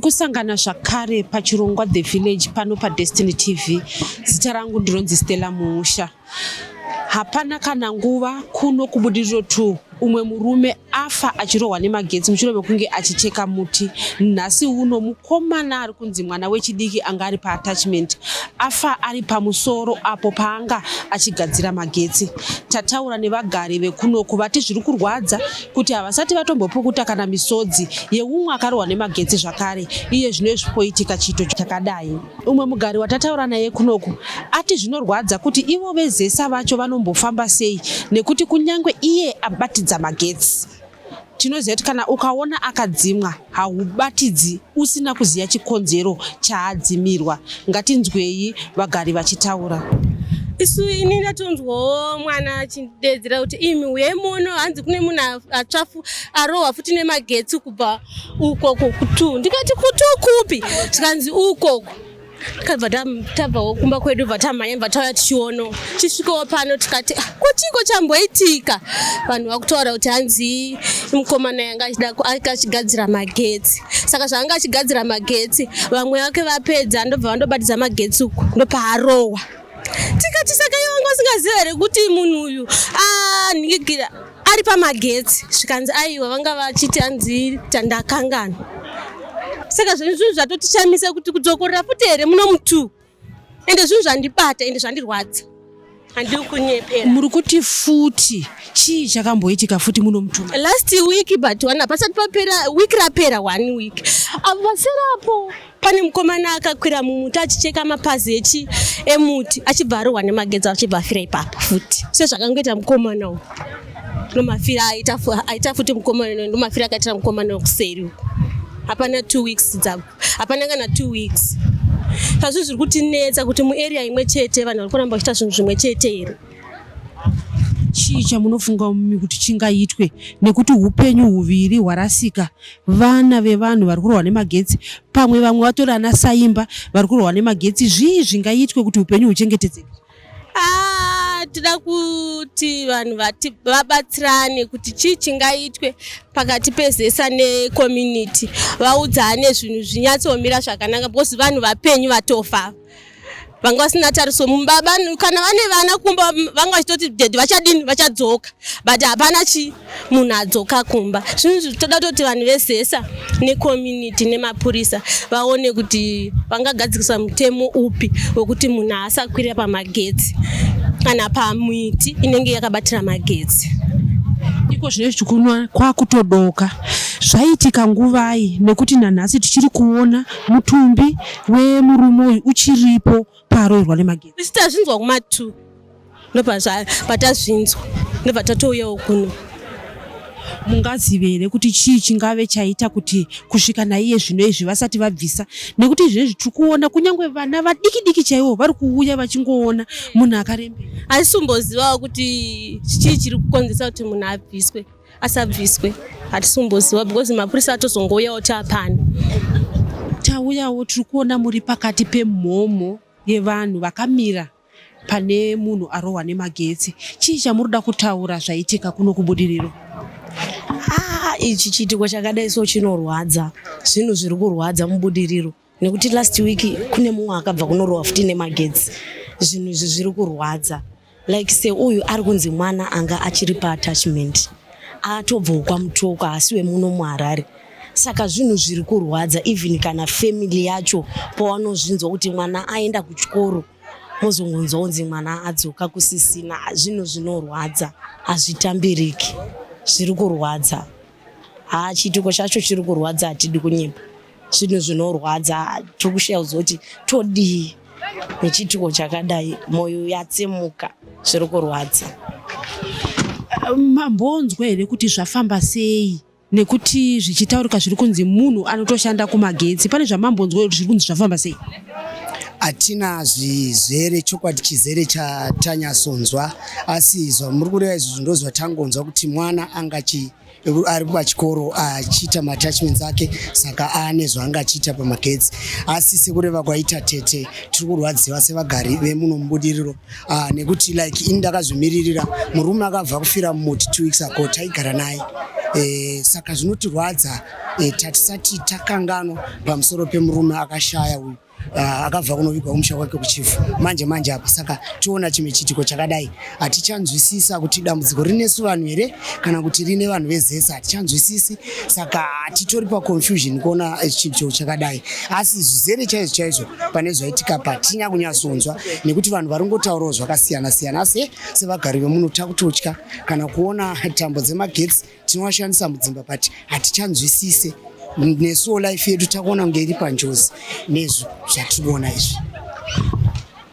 Kusangana zvakare pachirongwa The Village pano paDestiny TV. Zita rangu ndinonzi Stella Muusha. Hapana kana nguva kuno kuBudiriro 2 umwe murume afa achirohwa nemagetsi mushure mekunge achicheka muti. Nhasi uno mukomana ari kunzi mwana wechidiki anga ari paattachment afa ari pamusoro apo paanga achigadzira magetsi. Tataura nevagari vekunoku vati zviri kurwadza kuti havasati vatombopukuta kana misodzi yeumwe akarohwa nemagetsi zvakare iye zvino izvi poitika chiito chakadai. Umwe mugari watataura naye kunoku ati zvinorwadza kuti ivo veZESA vacho vanombofamba sei nekuti kunyange iye abatidza magetsi tinoziva kuti kana ukaona akadzimwa haubatidzi usina kuziva chikonzero chaadzimirwa. Ngatinzwei vagari vachitaura. Isu ini ndatonzwawo mwana achideedzera kuti imi uyai muno, hanzi kune munhu atsvafu arohwa futi nemagetsi kubva ukoko kutu. Ndikati kutu kupi? Zvikanzi ukoko. Tikabva tabvawo kumba kwedu, bva tamhanya, bva tauya tichiono, tisvikawo pano tikati, ah, kutiko chamboitika? Vanhu vakutaura kuti hanzi mukomana yanga achida achigadzira magetsi, saka zvaanga achigadzira magetsi vamwe vake vapedza ndobva vandobatidza magetsi uku, ndopaarohwa. Tikati saka ivo vanga vasingaziva here kuti munhu uyu anhigira ari pamagetsi? Zvikanzi aiwa, vanga vachiti hanzi tandakangana. Saka zvinhu zvinhu zvatotichamisa kuti kudzokorera futi here muno mutu, ende zvinhu zvandibata ende zvandirwadza, handiri kunyepera. Muri kuti futi chii chakamboitika futi muno mutuma? Last week but one, pasati papera week rapera, one week apo paserapo, pane mukomana akakwira mumuti achicheka mapazi echi emuti, achibva arohwa nemagetsi, achibva afira ipapo futi, sezvakangoita mukomana uyu. Ndomafira aita aita futi mukomana, ndomafira akaitira mukomana wekuseri uku. Hapana 2 weeks dzabo, hapana kana 2 weeks. Sazvo zviri kutinetsa kuti muarea imwe chete vanhu vari kuramba vachiita zvinhu zvimwe chete here? Chii chamunofunga mumi kuti chingaitwe, nekuti upenyu huviri hwarasika, vana vevanhu vari kurohwa nemagetsi, pamwe vamwe vatori ana saimba vari kurohwa nemagetsi? Zvii zvingaitwe kuti upenyu huchengetedzeke? Ah, toda kuti vanhu vati vabatsirane kuti chii chingaitwe pakati peZESA necommunity, vaudzane zvinhu zvinyatsomira zvakanaka, because vanhu vapenyu vatofa vanga vasina tariso. Kana vane vana kumba vanga vachitoti daddy vachadini, vachadzoka, but hapana chi munhu adzoka kumba. Zvinhu toda kutoti vanhu veZESA necommunity nemapurisa vaone kuti vangagadzirisa mutemo upi wekuti munhu asakwira pamagetsi kana pamiti inenge yakabatira magetsi. Iko zvino tikunwa kwakutodoka. Zvaitika nguvai? Nekuti nanhasi tichiri kuona mutumbi wemurume uyu uchiripo paaroverwa nemagetsi. Isu tazvinzwa kuma2, ndobva patazvinzwa ndobva tatouyawo kuno. Mungazive here kuti chii chingave chaita kuti kusvika naiye zvino izvi vasati vabvisa? Nekuti izvezvi tiri kuona kunyange vana vadiki diki chaivo vari kuuya vachingoona munhu akarembera. Hatisumbozivawo kuti chii chiri kukonzesa kuti munhu abviswe, asabviswe, hatisumboziva, because mapurisa atozongouyawo taapano. Tauyawo tiri kuona muri pakati pemhomho yevanhu vakamira pane munhu arohwa nemagetsi. Chii chamuri kuda kutaura zvaitika kuno kuBudiriro? Ah, ichi chiitiko chakadai so chinorwadza. Zvinhu zviri kurwadza muBudiriro nekuti last week kune mumwe akabva kunorohwa futi nemagetsi. Zvinhu izvi zviri kurwadza, like seuyu ari kunzi mwana anga achiri paattachment, atobvawo kwaMutoko, haasi wemuno muHarare. Saka zvinhu zviri kurwadza, even kana family yacho pavanozvinzwa kuti mwana aenda kuchikoro, mozongonzwa kunzi mwana adzoka kusisina. Zvinhu zvinorwadza, hazvitambiriki, zviri kurwadza. Haa, chiitiko chacho chiri kurwadza, hatidi kunyepa, zvinhu zvinorwadza. Tiri kushaya kuti todii nechiitiko chakadai, mwoyo yatsemuka, zviri kurwadza. Mambonzwa here kuti zvafamba sei? Nekuti zvichitaurika zviri kunzi munhu anotoshanda kumagetsi. Pane zvamambonzwa kuti zviri kunzi zvafamba sei? Hatina zvizere, chokwadi chizere chatanyasonzwa, asi zvamuri kureva izvozvo ndo zvatangonzwa, kuti mwana angachi ari pachikoro achiita maattachments ake, saka aane zvaanga achiita pamagetsi. Asi sekureva kwaita tete, tiri kurwadziwa sevagari vemuno muBudiriro, nekuti like ini ndakazvimiririra, murume akabva kufira mumuti 2 weeks ago, taigara naye. Saka zvinotirwadza, tatisati takanganwa pamusoro pemurume akashaya uyu, akabva kunovigwa kumusha kwake kuChivhu manje manje apa. Saka tiona chimwe chiitiko chakadai, hatichanzwisisa kuti dambudziko rinesu vanhu here kana kuti rine vanhu veZESA, hatichanzwisisi. Saka titori paconfusion kuona chiitiko chakadai, asi zvizere chaizvo chaizvo pane zvaitika patinya kunyatsonzwa nekuti vanhu vari kungotaurawo zvakasiyana siyana. Asi sevagari vemuno takutotya kana kuona tambo dzemagetsi tinovashandisa mudzimba, but hatichanzwisise nesuwo life yedu takuona kunge iri panjozi nezvo zvatiri kuona izvi.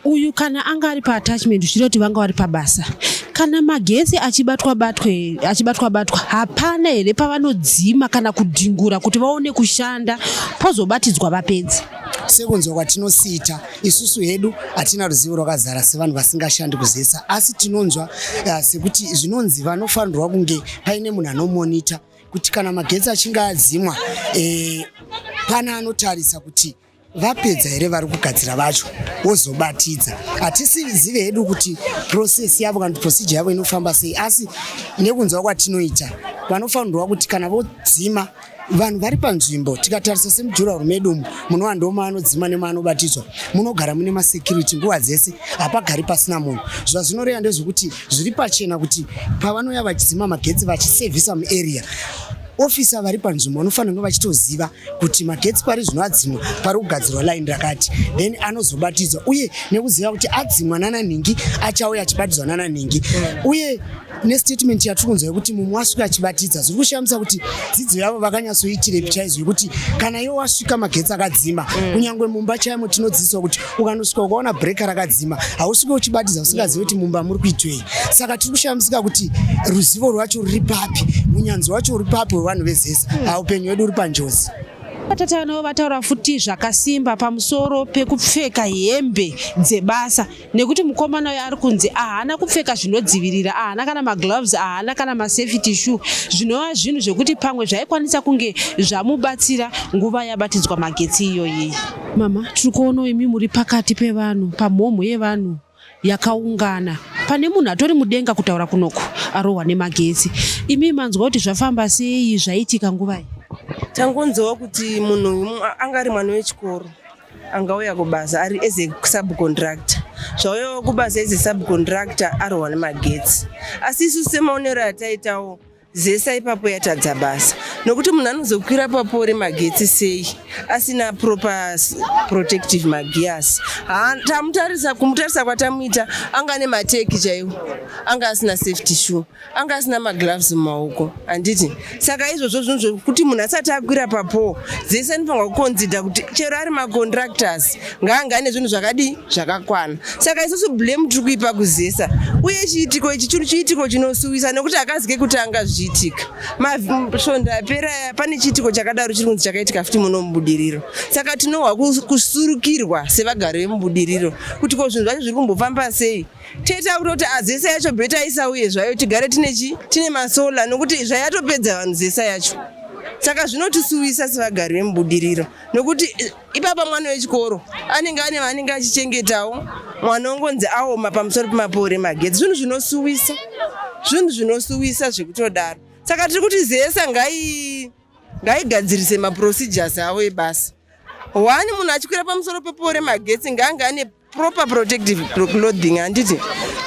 Uyu kana anga ari paattachment, zvichireva kuti vanga vari pabasa, kana magetsi achibatwa batwe achibatwa batwa, hapana here pavanodzima kana kudhingura kuti vaone kushanda, pozobatidzwa vapedza? Sekunzwa kwatinosiita isusu hedu, hatina ruzivo rwakazara sevanhu vasingashandi kuZESA, asi tinonzwa sekuti zvinonzi vanofanirwa kunge paine munhu anomonita kuti kana magetsi achinge adzimwa, pana anotarisa kuti vapedza here vari kugadzira vacho, wozobatidza. Hatisizive hedu kuti process yavo kana kuti procedure yavo inofamba sei, asi nekunzwa kwatinoita vanofanirwa kuti kana vodzima, vanhu vari panzvimbo. Tikatarisa semudurawall medu umu, munova ndo maanodzima nemaanobatidzwa, munogara mune masecurity nguva dzese, hapagari pasina munhu. Zvazvinoreva ndezvekuti zviri pachena kuti pavanouya vachidzima magetsi vachisevhisa muarea, officer vari panzvimbo vanofanira kunge vachitoziva kuti magetsi pari zvino adzimwa, pari kugadzirwa line rakati, then anozobatidzwa, uye nekuziva kuti adzimwa nananhingi achauya achibatidzwa nananhingi. Uye nestatement yatiri kunzwa yekuti mumwe wasvika achibatidza, zviri kushamisa kuti dzidzo yavo vakanyatsoitirepi chaizvo, yekuti kana iwe wasvika magetsi akadzima, kunyange mumba chaimo tinodzidziswa kuti ukanosvika ukaona breaker rakadzima, hausvike uchibatidza usingazivi kuti mumba muri kuitwei. Saka tiri kushamisika kuti ruzivo rwacho ruri papi, unyanzvi hwacho uri papi hwevanhu veZESA. Upenyu hwedu uri panjozi. Vatata navo vataura futi zvakasimba pamusoro pekupfeka hembe dzebasa, nekuti mukomana uyu ari kunzi ahana kupfeka zvinodzivirira, ahana kana magloves, ahana kana masafety shoe, zvinova zvinhu zvekuti pamwe zvaikwanisa kunge zvamubatsira nguva yabatidzwa magetsi iyoyi. Mama, tiri kuonawo imi muri pakati pevanhu, pamhomho yevanhu yakaungana, pane munhu atori mudenga kutaura kunoku arohwa nemagetsi. Imi manzwa kuti zvafamba sei, zvaitika nguvai? Tangonzwawo kuti munhu uyu anga ari mwana wechikoro, angauya kubasa ari as a subcontractor. Zvauyawo kubasa as a subcontractor, arohwa nemagetsi. Asi isusu semaonero ataitawo, ZESA ipapo yatadza basa, nokuti munhu anozokwira papo remagetsi sei asina proper protective magears? Tamutarisa, kumutarisa kwatamuita, anga nemateki chaiwo, anga asina safety shoe, anga asina magloves mumaoko, handiti? Saka izvozvo zvinhu zvekuti munhu asati akwira papo, ZESA inofanirwa kuconsider kuti chero ari macontractors ngaanga ane zvinhu zvakadii, zvakakwana. Saka isusu blame tiri kuipa kuZESA. Uye chiitiko ichi chiri chiitiko chinosuwisa, nekuti hakazi kekutanga zvichiitika. Masvondo apera aya pane chiitiko chakadaro chiri kunzi chakaitika futi muno muBudiriro. Saka tinohwa kusurukirwa sevagari vemuBudiriro kuti ko zvinhu zvacho zviri kumbofamba sei? Toita kutoti aZESA yacho better isauye zvayo, tigare tine chi tine masolar, nokuti zvayatopedza vanhu ZESA yacho. Saka zvinotisuwisa sevagari vemuBudiriro, nokuti ipapa mwana wechikoro anenge ane vaanenge achichengetawo, mwana ongonzi aoma pamusoro pemapole emagetsi. Zvinhu zvinosuwisa, zvinhu zvinosuwisa zvekutodaro. Saka tiri kuti ZESA ngaigadzirise maprocedures avo ebasa. One, munhu achikwira pamusoro pepole remagetsi ngaange ane proper protective clothing, handiti?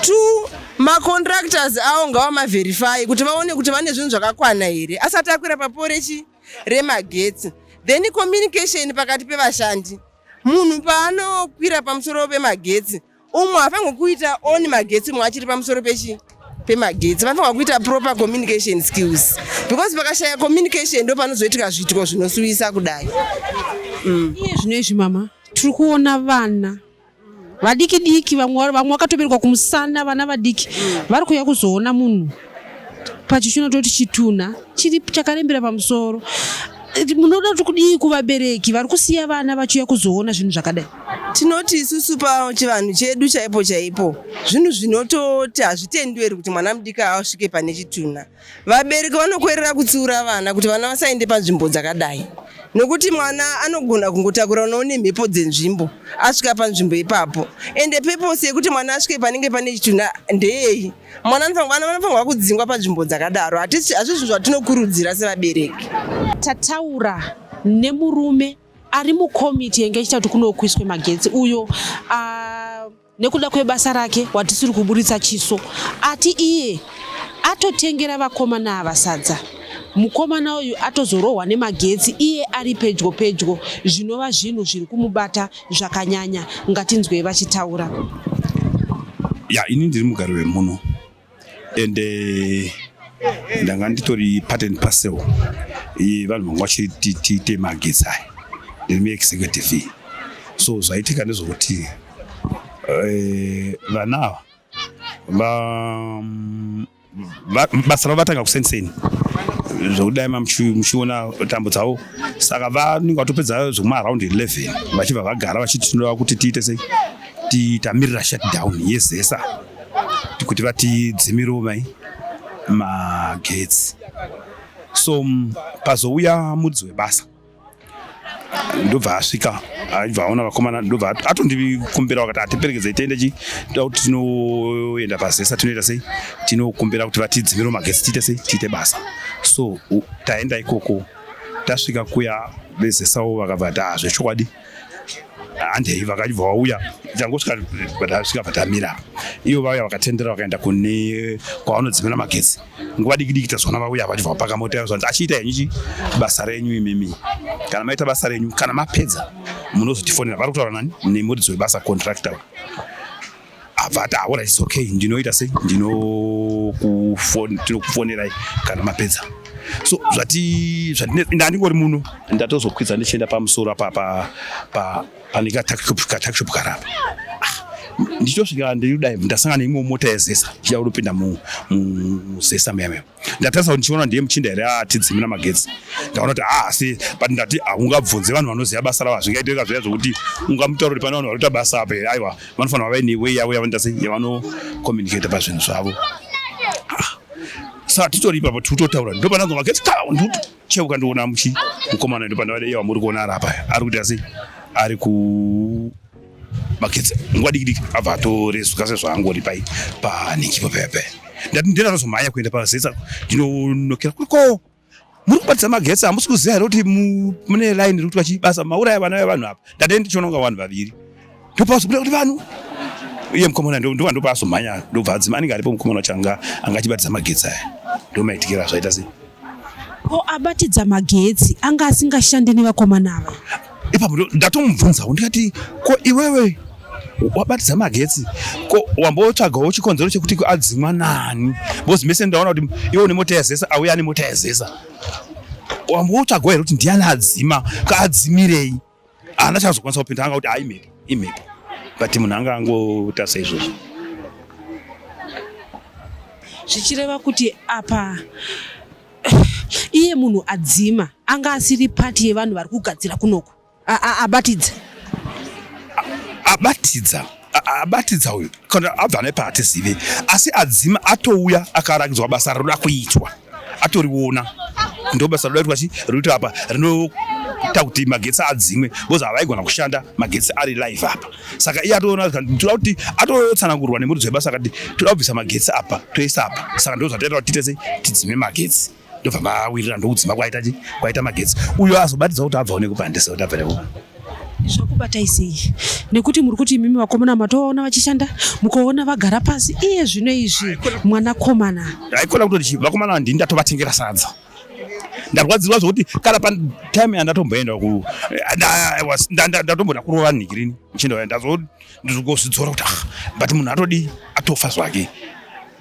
Two, macontractors avo ngavamaverify kuti vaone kuti vane zvinhu zvakakwana here asati akwira papole chi remagetsi. Then communication pakati pevashandi: munhu paanokwira pamusoro pemagetsi, umwe haafanirwi kuita on magetsi mumwe achiri pamusoro pechi pemagetsi. Vanofanirwa kuita proper communication skills, because pakashaya communication ndo panozoitika zviitiko zvinosuwisa kudai. Iye zvino izvi, mama, tiri kuona vana vadiki diki, vamwe vakatoberekwa kumusana, vana vadiki vari kuuya kuzoona munhu pachishona toti chitunha chiri chakarembera pamusoro. Munoda kuti kudii kuvabereki vari kusiya vana vachiuya kuzoona zvinhu zvakadai? Tinoti isusu pachivanhu chedu chaipo chaipo, zvinhu zvinototi hazvitendweri kuti mwana mudiki asvike pane chitunha. Vabereki vanokwerera kutsiura vana kuti vana vasaende panzvimbo dzakadai. Nokuti mwana anogona kungotakuranawo nemhepo dzenzvimbo asvika panzvimbo ipapo. Ende purpose yekuti mwana asvike panenge pane chitunha ndeyei? Mwana anofanirwa, vana vanofanirwa kudzingwa panzvimbo dzakadaro. Hatisi hazvisi zvinhu zvatinokurudzira sevabereki. Tataura nemurume ari mukomiti yenge ichiita kuti kunokuiswe magetsi uyo nekuda kwebasa rake watisiri kuburitsa chiso ati iye atotengera vakomana ava sadza. Mukomana uyu atozorohwa nemagetsi iye ari pedyo pedyo zvinova zvinhu zviri kumubata zvakanyanya. Ngatinzwei vachitaura. Ya, ini ndiri mugari wemuno ende ndanga nditori part and parcel yevanhu vanga vachitiite magetsi aya. Ndiri muexecutive. So zvaitika ndezvokuti vana ava basa ravo vatanga kuseni zvekudai muchiona tambo dzavo, saka vanenge vatopedza zvekumaround 11 vachibva vagara vachiti tinoda kuti tiite sei, tamirira shutdown yeZESA kuti vatidzimirewo mai magetsi. So pazouya muridzi webasa, ndobva asvika, aibva aona vakomana, ndobva atondikumbira vakati atiperekedzei tiende chi toda kuti tinoenda paZESA, tinoita sei, tinokumbira kuti vatidzimire magetsi, tiite sei, tiite basa. So taenda ikoko, tasvika kuya veZESAwo vakabva ti ah, zvechokwadi handei. Vakabva vauya, tangosvika, tasvika vatamira ivo vauya, vakatendera, vakaenda kune kwavanodzimira magetsi. Nguva diki diki tazoona vauya vachibva vapaka mota yavo, zvanzi achiita henyu chi basa renyu imimi, kana maita basa renyu, kana mapedza munozotifonera. Vari kutaura nani? Nemuridzi webasa, contractor. Abva ati alright, it's okay, ndinoita sei, ndinokufonerai kana mapedza. So zvati ndandingori muno, ndatozokwidza ndichienda pamusoro apa pane katuckshop karapa. Ndichitosvika ndikudai, ndasangana neimwe mota yeZESA ichida kutopinda muZESA muya muya. Ndatarisa kuti ndichiona ndiye muchinda here atidzimira magetsi. Ndaona kuti ah, asi but ndati haungabvunze vanhu vanoziva basa ravo, hazvingaiteka zviya zvokuti ungamutaura kuti pane vanhu vari kuita basa apa here. Aiwa, vanofanira vaine way yavo yavanoita sei, yavanocommunicata pazvinhu zvavo. Saka titori ipapo tikutotaura, ndopananzwa magetsi cheuka, ndiona muchi mukomana, ndopandavada iye wamuri kuona ari apa ari kuita sei, ari ku magetsi. Nguva diki diki abva atorezuka sezvaangori pai panechipo paya paya. Ndati ndinatozomhanya kuenda paZESA, ndinonokera ko muri kubatidza magetsi, hamusi kuziva here kuti mune line riri kuitwa chibasa, mauraya vana vevanhu apa. Ndati ndichiona kunga vanhu vaviri, ndopazobuda kuti vanhu iye mukomana ndova ndopaazomhanya, ndobva adzima. Anenge aripo mukomana wacho anga achibatidza magetsi aya. Ndomaitikira zvaita sei. Ko abatidza magetsi anga asingashandi nevakomana ava? Ipapo ndatomubvunzawo ndikati ko iwewe wabatidza magetsi, ko wambotsvagawo chikonzero chekuti adzimwa nani? Because mese ndaona kuti iwe une mota yeZESA, auya ane mota yeZESA, wambotsvagawo here kuti ndiani adzima, kaadzimirei? Haana chazokwanisa kupinda, anga kuti haimhepo, imhepo, but munhu anga angoita saizvozvo. Zvichireva kuti apa iye munhu adzima anga asiri pati yevanhu vari kugadzira kunoku abatidza. Abatidza uyu kana abva nepa hatizive, asi adzima atouya akarakidzwa basa rinoda kuitwa, atoriona ndo basa rinoda kuitwa chi rinoitwa apa, rinoita kuti magetsi adzimwe because havaigona kushanda magetsi ari live apa. Saka iye atoona toda kuti atotsanangurwa nemuridzi webasa, akati toda kubvisa magetsi apa toisa apa, saka ndo zvataita kuti tiite sei, tidzime magetsi. Ndobva vawirira, ndokudzima kwaita chi kwaita magetsi. Uyo azobatidza kuti abvawo nekupandisa kuti abva neku Zvakubatai sei? Nekuti muri kuti imimi vakomana matovaona vachishanda, mukaona vagara pasi iye zvino izvi mwanakomana. Haikona kutoti vakomana ndini ndatovatengera sadza. Ndarwadziwa zvokuti kana patime yandatomboenda ku ndatomboda kurova nhikirini muchinda, ndazozvidzora kuti ah, but munhu atodi atofa zvake.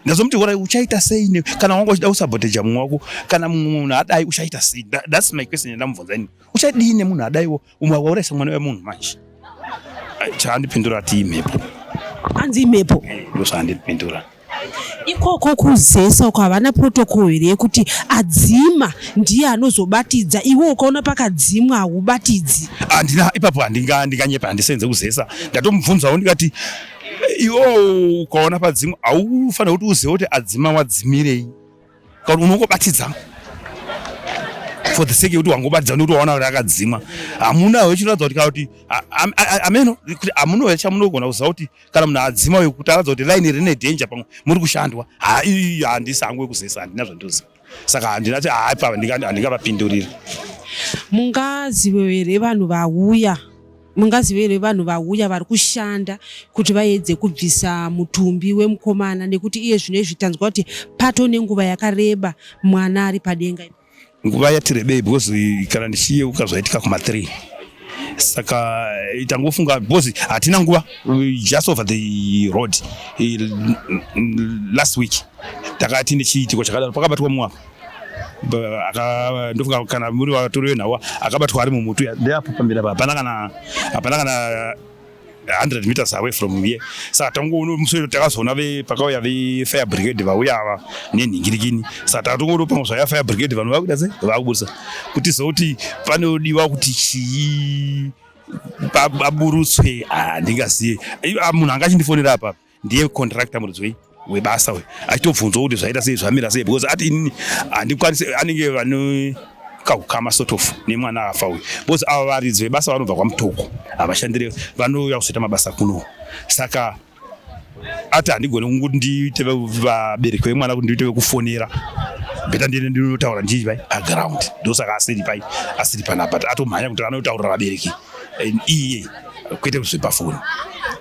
Ndazomuti ora uchaita sei kana wanga uchida kusaboteja mumwe wako, kana mumwe munhu adai uchaita sei? That's my question yandamubvunza ini. Uchadii nemunhu adaiwo, umwe waurayisa mwana wemunhu manje? Chaandipindura ati imhepo. Anzi imhepo. Ndozvaandipindura. Ikoko kuZESA uko havana protocol here yekuti adzima ndiye anozobatidza? Iwe ukaona pakadzimwa haubatidzi? Handina ipapo, handinganyepa, handisenze kuZESA. Ndatomubvunzawo ndikati iwo ukaona padzimwa haufanira kuti uzive kuti adzima wadzimirei, kana unongobatidza. For the sake yekuti wangobatidza nekuti waona kuti akadzimwa, hamuna wechiratidza kuti kana kuti ameno kuti hamuna chamunogona kuziva kuti kana munhu adzima uyu kuti aratidza kuti line rine danger, pamwe muri kushandwa. Handisi hangu wekuZESA, handina zvandoziva, saka handinati haipa, handingavapindurira. Mungazive here vanhu vauya? Mungazive here vanhu vauya vari kushanda kuti vaedze kubvisa mutumbi wemukomana? Nekuti iye zvino izvi tanzwa kuti pato nenguva yakareba mwana ari padenga. Nguva yati rebei, because kana ndichiyeuka zvaitika kuma3, saka tangofunga because hatina nguva. Just over the road, last week takati nechiitiko chakadaro, pakabatwa mumwe apa. Ndofunga kana muri vatori venhau, akabatwa ari mumuti ndeapo pamberi apa, hapana kana 100 meters away from here. Saka tangoona musoro, takazoona pakauya vefire brigade vauya ava nenhingirikini. Saka tatongoona pamwe zvauya fire brigade, vanhu vakuita sei, vakubudisa kuti zoti panodiwa kuti chii aburutswe. Handingaziye munhu anga achindifonera apa, ndiye contractor, muridzi webasa uyu, achitobvunzwa kuti zvaita sei, zvamira sei, because ati inini handikwanisi, anenge vane kahukama sort of nemwana afa uyu, because ava varidzi vebasa vanobva kwaMutoko, havashandire, vanouya kuzoita mabasa kuno. Saka ati handigoni kungoti ndiite vabereki vemwana kuti ndiite vekufonera, better ndiende ndinotaura ndiri pai paground. Ndosaka asiri pai, asiri panapa, but atomhanya kuti anotaurira vabereki iye, kwete zvepafoni,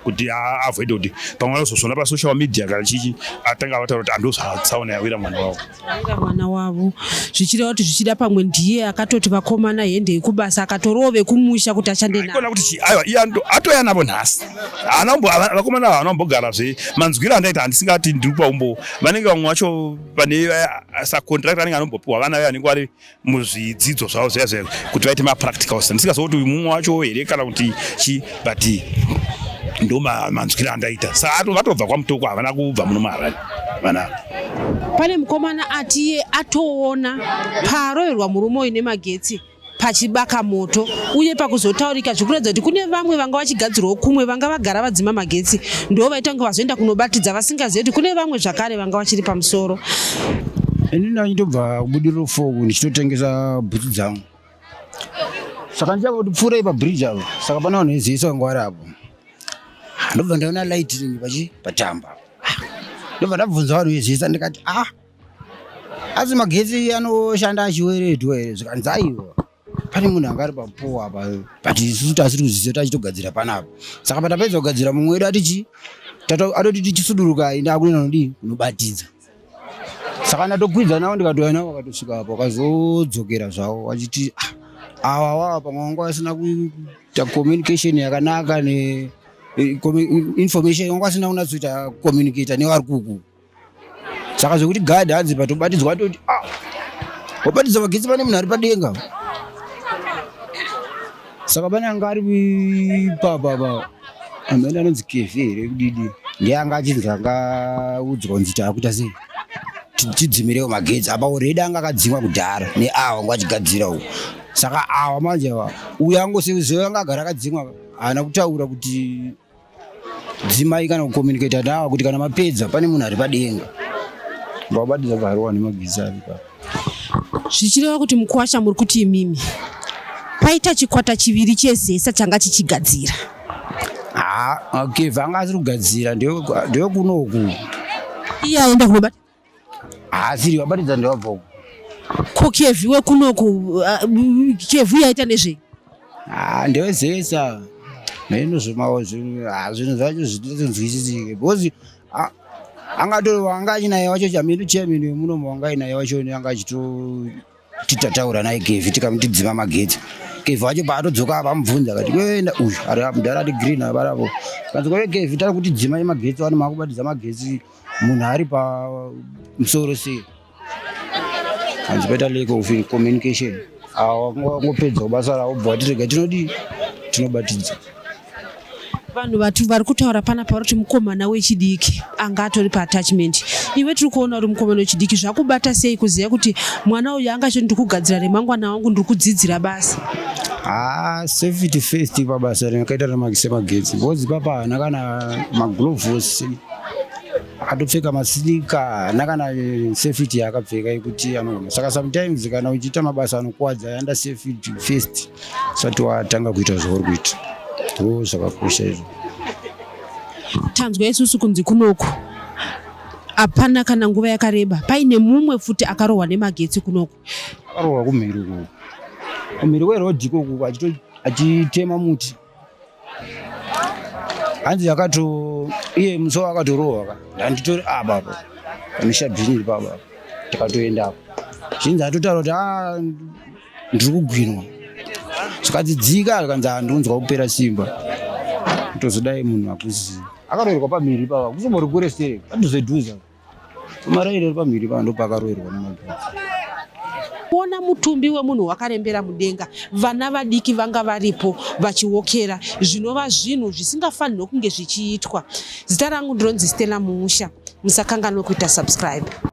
kuti avoid kuti pamwe vanozozviona pasocial media kana chichi. Atanga vataura kuti andozvatsaona yawira mwana wavo. Wira mwana wavo, zvichireva kuti zvichida pamwe ndiye akatoti vakomana hende yekubasa, akatorawo vekumusha kuti ashande navo. Aikona kuti aiwa, iye atoya navo nhasi. Haana vakomana ava havana kumbogarazve. Manzwiro andaita, handisingati ndiri kupaumbo, vanenge vamwe vacho vane sacontract anenge anombopiwa vana vaya vanenge vari muzvidzidzo zvavo zviya zviya kuti vaite mapracticals. Ndisingaziva kuti mumwe wacho here kana kuti chi, but ndo manzwiro andaita. Saka vatobva kwaMutoko, havana kubva muno muHarare vana. Pane mukomana ati iye atoona paaroverwa murume uyu nemagetsi pachibaka moto, uye pakuzotaurika zvikuratidza kuti kune vamwe vanga vachigadzirwawo kumwe vanga vagara vadzima magetsi, ndo vaita kunge vazoenda kunobatidza vasingazivi kuti kune vamwe zvakare vanga vachiri pamusoro. Ini ndachitobva kuBudiriro 4 ndichitotengesa bhutsu dzangu, saka ndichava kuti pfuurei pabridge apo. Saka pane vanhu veZESA vanga vari apo. Ndobva ndaona lightning pachi patamba. Ndobva ndabvunza vanhu veZESA, ndikati, "Ah, asi magetsi anoshanda achiweredwa here?" Zvikanzi, "Aiwa, pane munhu anga ari papowa apa, but isusu tasiri kuziva, tachitogadzira panapa." Saka patapedza kugadzira, mumwe wedu atichi atoti tichisuduruka, ndakuenda nodii kunobatidza. Saka ndatokwidza navo, ndikatouya navo, vakatosvika apo, vakazodzokera zvavo vachiti, "Ah, ava wava pamwe vanga vasina kuita communication yakanaka ne information, vanga vasina kunatsoita communicate nevari kuku." Saka zvekuti gadhi hanzi patobatidzwa atoti, "Ah, wabatidza magetsi pane munhu ari padenga." Saka pane anga ari papapa, amene anonzi Kevi here kudidi, ndiye anga achinzi angaudzwa kunzi taakuita sei, tidzimirewo magetsi apa. Already anga akadzimwa kudhara neawa ngo achigadzira uku. Saka awa manje ava, uyu angoseuziva anga agara akadzimwa, haana kutaura kuti dzimai kana kucommunicate nawa kuti kana mapedza pane munhu ari padenga. Vabatidza varowa nemagetsi ari pa Zvichireva kuti mukwasha, muri kuti imimi paita chikwata chiviri cheZESA changa chichigadzira? Ha, Kevi anga asiri kugadzira, ndewekunoku. Iye aenda kunobata? Haasiri vabatidza, ndewabva uku. Ko Kevi wekunoku, Kevi yaita nezvei? Ah, ndeweZESA neinozvomawo zvinhu zvacho zvitinzwisisike, because angatori wanga achinaye wacho chaminu, chairman wemunomo wanga ainaye wacho anga achitotitataura naye Kevi, tikamutidzima magetsi. Kevi wacho paatodzoka apamubvunza akati, "Kuenda uyu ari mudhara ari green aparapo." Kanzi, "Kwe Kevi, tari kuti dzimai magetsi, wani makubatidza magetsi munhu ari pamusoro sei?" Hanzi paita lack of communication. Awa wangopedzawo basa ravo, bva vati rega tinodii, tinobatidza. Vanhu vati vari kutaura panapa vari kuti mukomana wechidiki anga atori paattachment. Iwe tiri kuona uri mukomana wechidiki, zvakubata sei kuziva kuti mwana uyu anga achiti ndiri kugadzira remangwana wangu, ndiri kudzidzira basa? Ha, safety first pabasa rakaita semagetsi, because papa haana kana magloves. Akatopfeka masinika haana kana safety yaakapfeka yekuti anogona. Saka sometimes kana uchiita mabasa anokuwadza yanda safety first usati watanga kuita zvauri kuita. Ndo zvakakosha izvo. Tanzwa isusu kunzi kunoku hapana kana nguva yakareba paine mumwe futi akarohwa nemagetsi kunoku. Akarohwa kumhiri uku. Kumhiri kweroad ikoku achitema muti. Hanzi akato iye musi wakatorohwa ka ndanditori apa apa pane shabhini iri papa tikatoenda apo zvinzi atotaura kuti a ndiri kugwinwa zvikanzi dzika zvikanzi handinzwa kupera simba tozodai munhu akuzivi akaroerwa pamhiri papa kusombori kure sterek padhuze dhuze Maraire ari pamhiri pano ndopakaroerwa nemagetsi. Kuona mutumbi wemunhu wakarembera mudenga, vana vadiki vanga varipo vachiwokera, zvinova zvinhu zvisingafanirwe kunge zvichiitwa. Zita rangu ndinonzi Stella Muusha, musakanganwe kuita subscribe.